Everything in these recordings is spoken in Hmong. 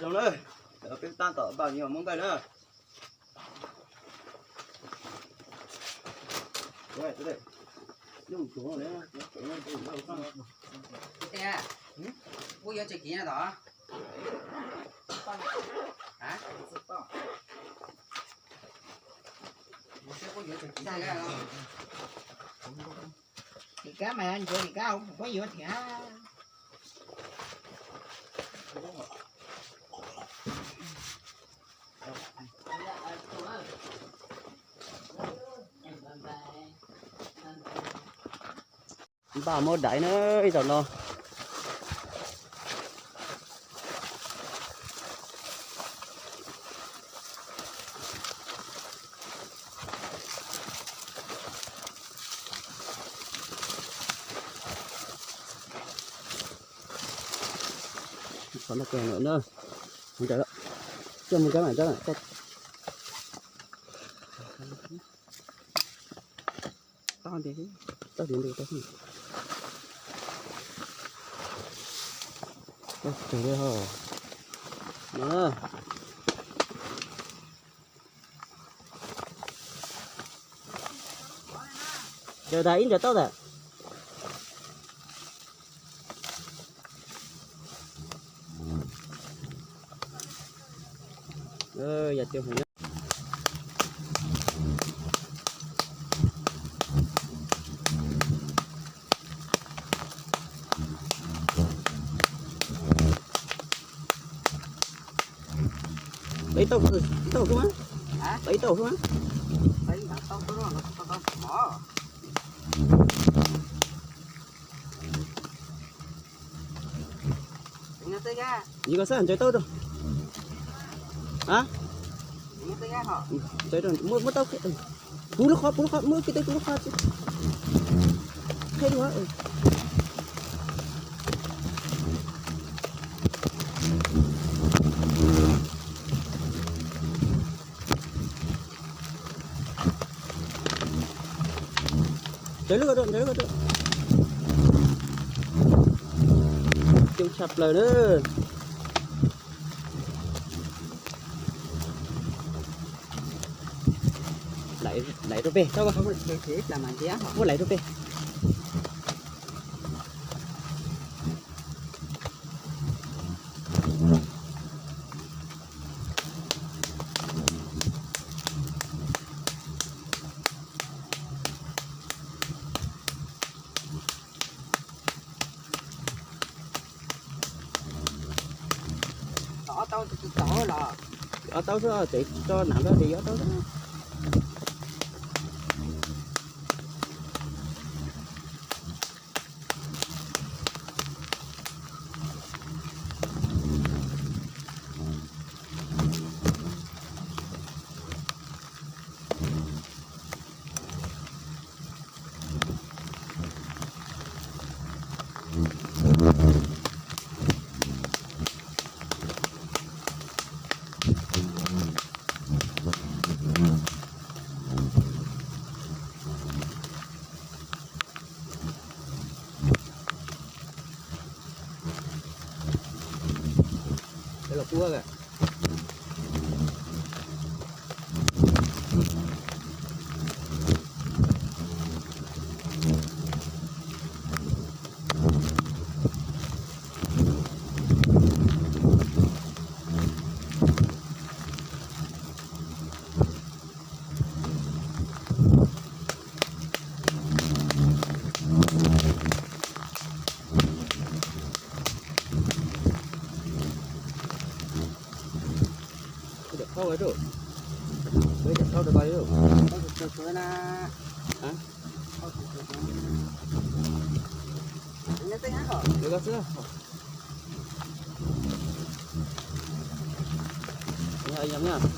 Zoo na, peb tab tom npaj me nyuam muab nqaij na. Kuv yuav tsis kiv na tod. Kuv yuav tsis kiv na. Tim kab mas ncuav tim kab, kuv yuav thiab. Npaj muab daiv na ib zaug no. Qhov no kawg na. Coj mus kab mam coj. Tau tias, tau tias, tau tias. Tau tias ho. No. Caws tas ib ntsais taub tas. Yog tias Tau ib tauj, ib tauj xwb mas. Tau ib tauj xwb mas. Yog koj xav ntsaws tau rau. A, ntsaws rau, muab, muab tau. Puv lub qhov, puv lub qhov, muab kiag tau puv lub qhov. Qheb lub qhov. Ntsaws lub ko rau, ntsaws lub ko rau. Coob tshaj plaws na. Laiv rau pem, muab laiv rau pem. Ob tauv xwb, tseem tso nam ko ces ob tauv xwb.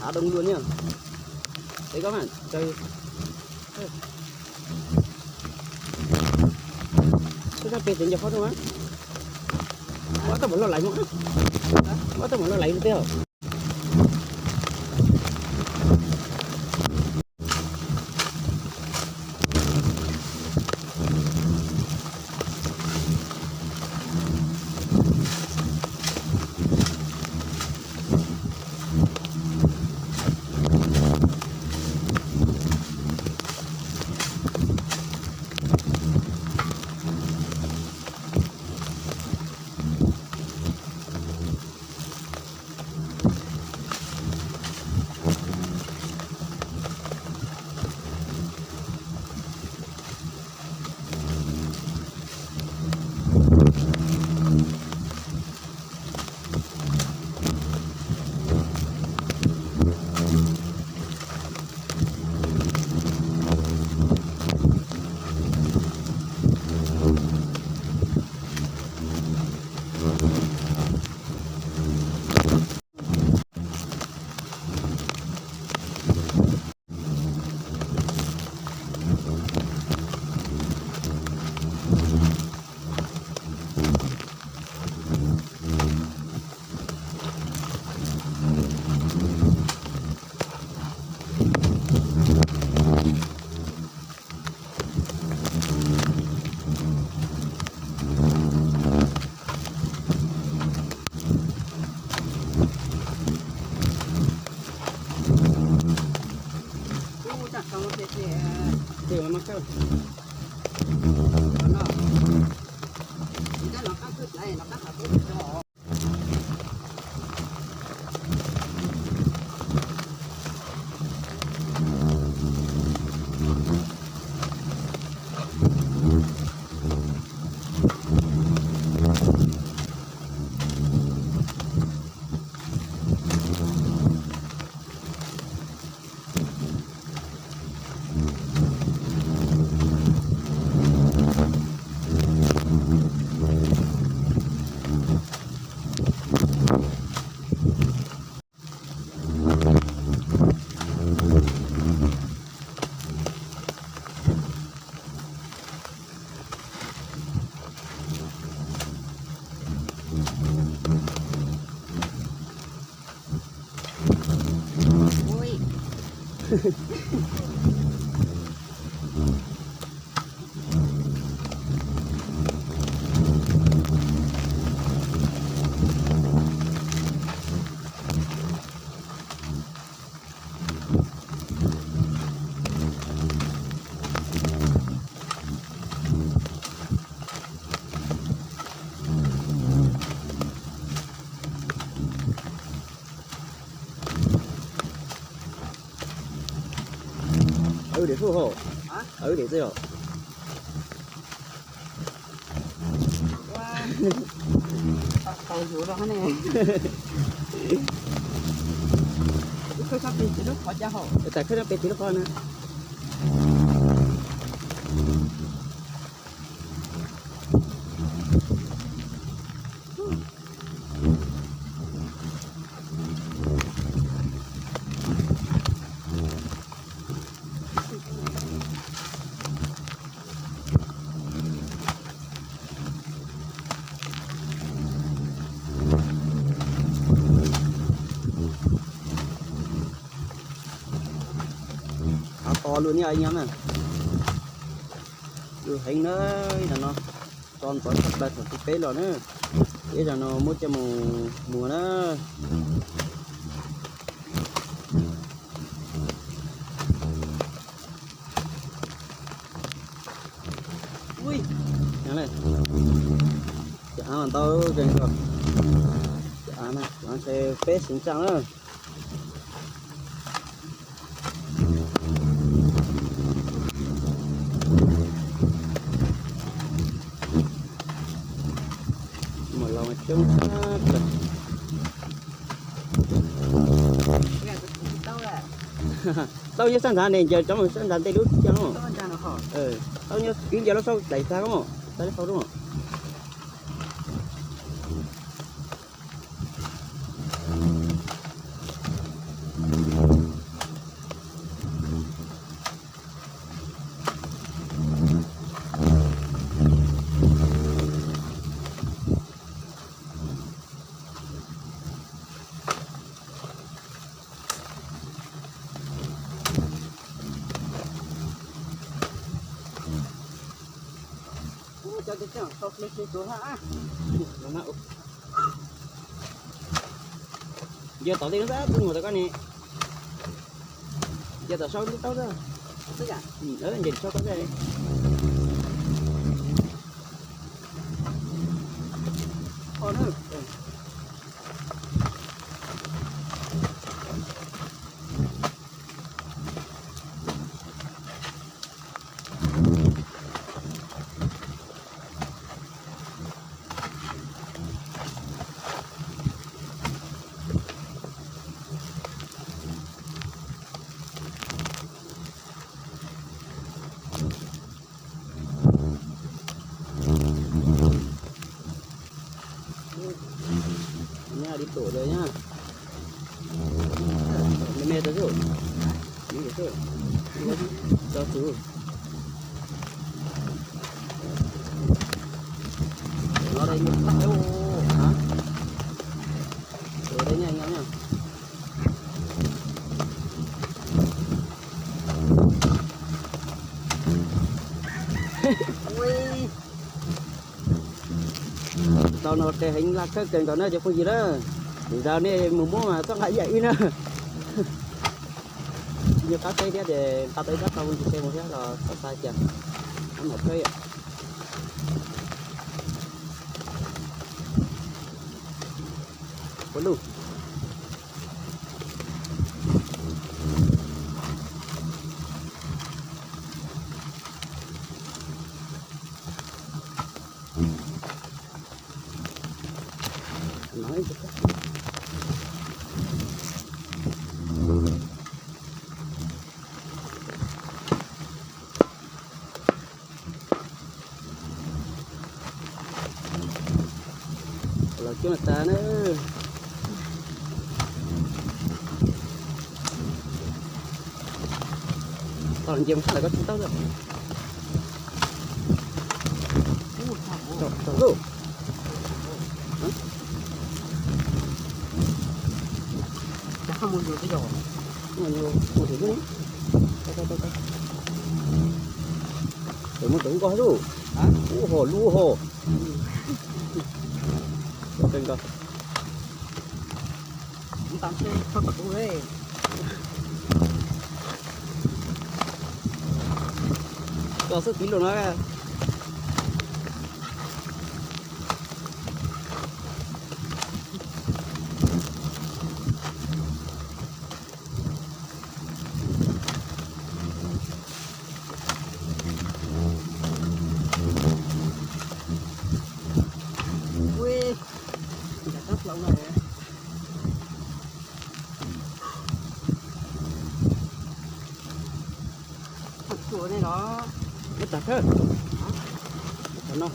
Thả đông luôn nha. Để các bạn từ cái sắp về tính nhập hót luôn á. Có tao muốn lo lắng không á? Có tao muốn lo lắng tiêu. Wb dem fuj hos, wb dem txij os. Tas khawb no peb txiv lub qhov na. Av to lug niaj nyob na. Lug heev na, ib zaug no tso ntxov tshaj plaws thaum peb los na. Ib zaug no muab coj mus muag na. Cov av ntau, cov av ntshe peb xeev tsaj na. Muaj los coob tshaj plaws. Tau nyob sab nrad ne, ncaws rov mus sab nrad ntej lub caj. Tau nyob kwv ncaws lub saub dais tag, tau lub qhov roob. Yog tom tej lub ntawd tus muag tau koj ne. Yog tom sau tib taub xwb. Nce sau koj xwb. Nyob li tus lawm nyab. Me me tau xwb. Tau xwb. No dej nyab, dej nyab, nyab. Tau no tes heev laj kawg kawg nkaus na cov phooj ywg na. Zaum nej mus muab mas txhob nqa ib yam wb na. Nyob qab teb thiab ces nqa tau ib rab qau nti se mus thiab los txhob xav tias mam khawb. Ua luj. Los coob tas na. Tau los nce mus sab ntawm koj tsis tau lawm. Mus rau nkoj lub, ub ho lub ho. Koj xub tiv lus no. Muab tag thawj, muab tag no.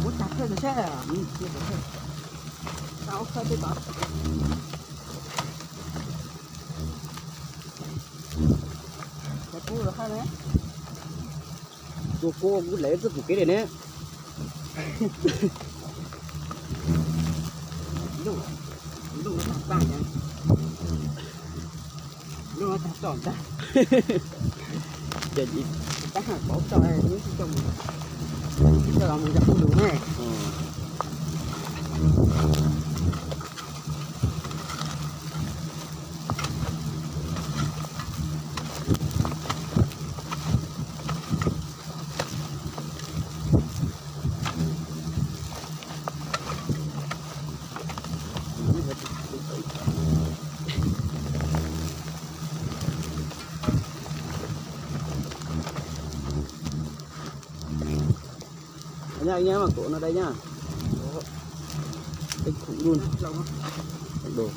Muab tag thawj saib. Tau khawb tej tod. Tua kuv lawv txoj pum kev li ne. Tab ham pov tso, tab los mus yog kuv lus ne. Nyob mas kuv no dai nyob. Tej khoom dub, khoom dub.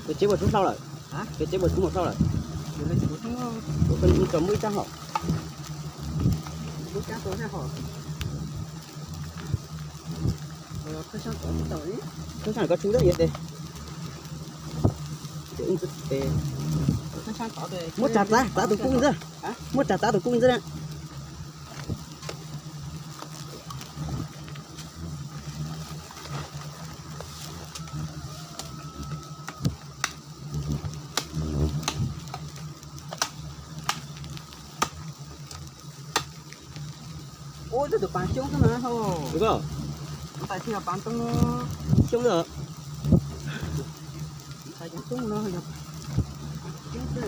Tus tsev puas tsub hlau lawm? Tus tsev puas tsub mus hlau lawm? Kuv tso muab ib rab hom. Khawb sab koj tsub lawm yog tes. Muab tsav txav txav tus kub ntxwb. Muab tsav txav tus kub ntxwb na. Ub, tus pav coob xwb na ho. Tus ko, tus pav coob xwb. Tus pav coob no yog coob xwb.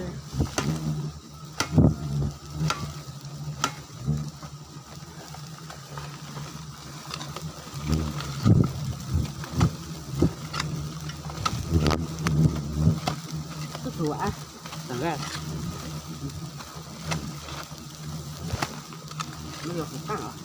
Tub tus a, tag a, no yog kuv qaj os.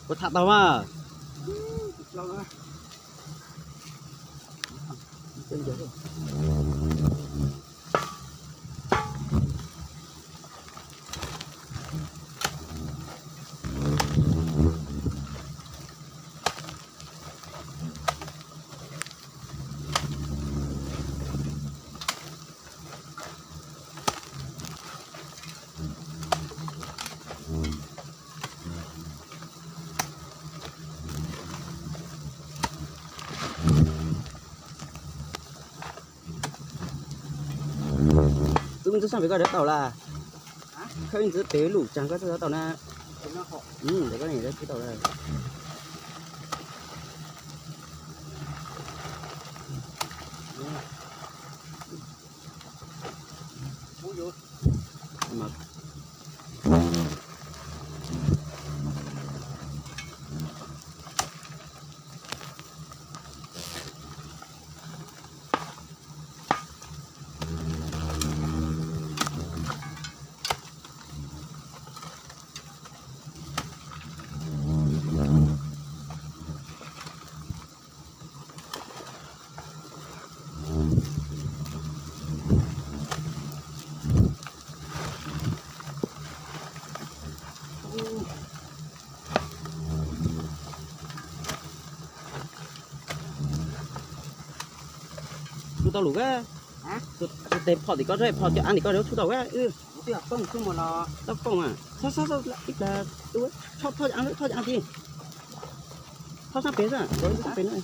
Puas tham tau mas? Twb ntxub sab pem koj tau lawm. Khawb ntxwv pem lub tsaag koj txawj tau na. Ntawm koj ne tau lawm. Tshub tau lawm. Tus tes phom tim koj, tus phom cov av tim koj tshub tau wb. Tau poob mas. Txhob, txhob, ib plag, txhob, txhob cov av, txhob cov av tim. Txhob sab pem xwb, txhob sab pem na.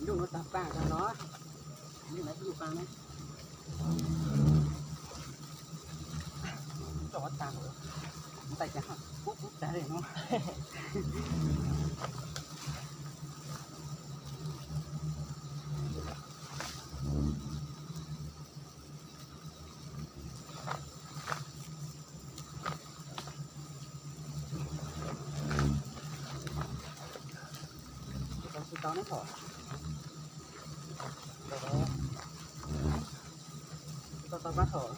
Ib lub no tag pam tag no, ib lub no ib lub pam ne. Tso tag, tais cas kub kub tag li no. Tsis tau ne thaum. Tsis tau tau kab thaum.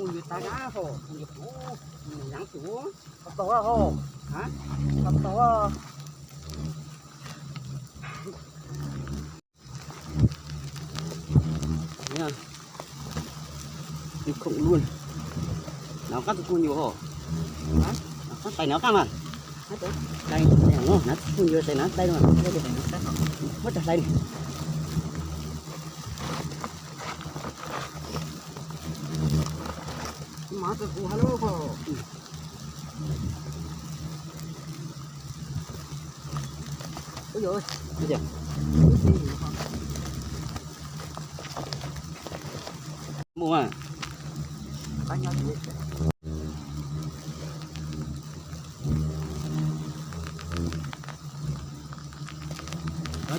Mus yus tas na ho, mus yus kuv, mus yus yaav tus. Tau tau ho, tau tau. Khoom luaj. Nov qab tus kuj nyuas ho. Nov qab tais nov qab mas. Tais nov tus kuj nyuas tais nov tais mas. Muab rau hlais ni. Mus mas.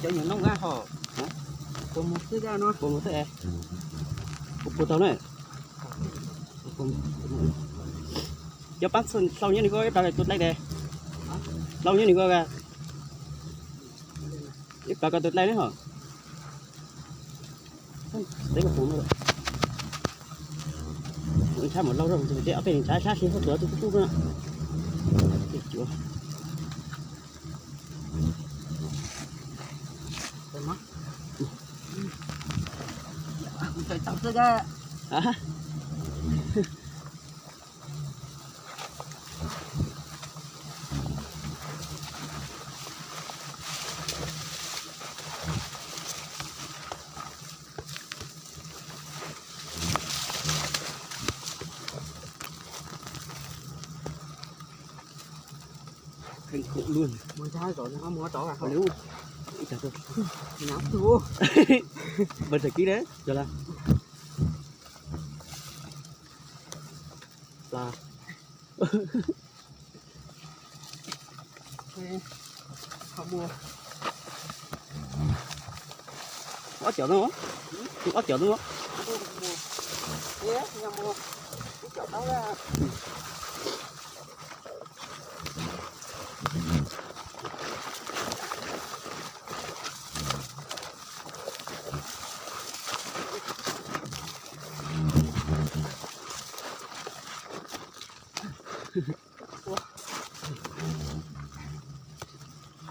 Cov nyuam noob kab ho. Puas mus xwb, puas mus xwb es. Puas puas tau na? Cov pab hlau nyob nws ko ib pab tus dlaij tes. Hlau nyob nws ko, ib pab ko tus dlaij na ho. Teb kom pum no. Ntshab mus lauj, ob peb ntshab sab sib huab tuav tub tub na. Cuav. Kinh khủng luôn. Mus ntshab zov no mus rov los. Ib tag tuaj. Bật thật kỹ đấy, giờ là. Là. Ob cov no, ob cov no.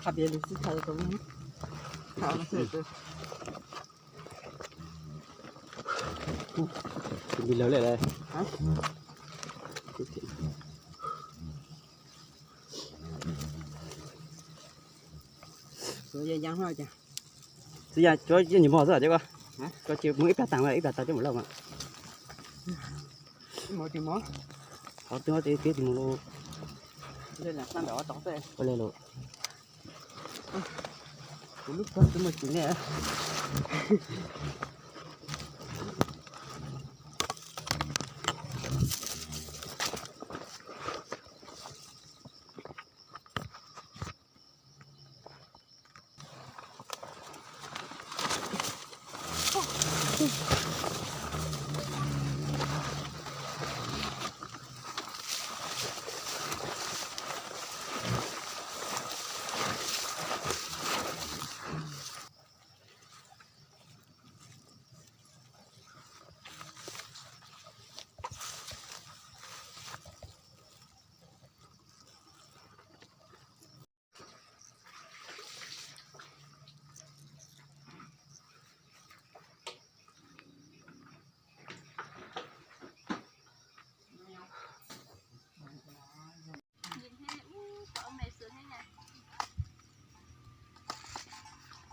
Qhab peb lub sib thaum tau. Tus npis lawv lawm lauj. Xwb yog cuab yeej nyuam mog xwb ces koj, koj cia muab ib plag tas, ib plag tas coj mus lauj mas. Qhov twg tias tias mus lauj. Ua li lauj. Kuv lub koj twb muaj tsis nej.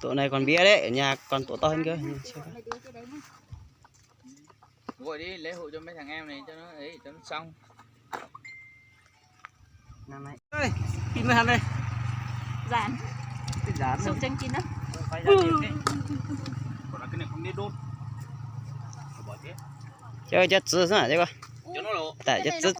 Tổ này còn bé đấy, ở nhà còn tổ to hơn cơ. Gọi đi lấy hộ cho mấy thằng em này cho nó ấy, cho nó xong. Ê, tìm mấy thằng đây. Dán. Dán. Không tránh kín đó. Còn là cái này không nên đốt. Cho cho tứ xíu hả, cho con. Cho nó lỗ. Tại cho tứ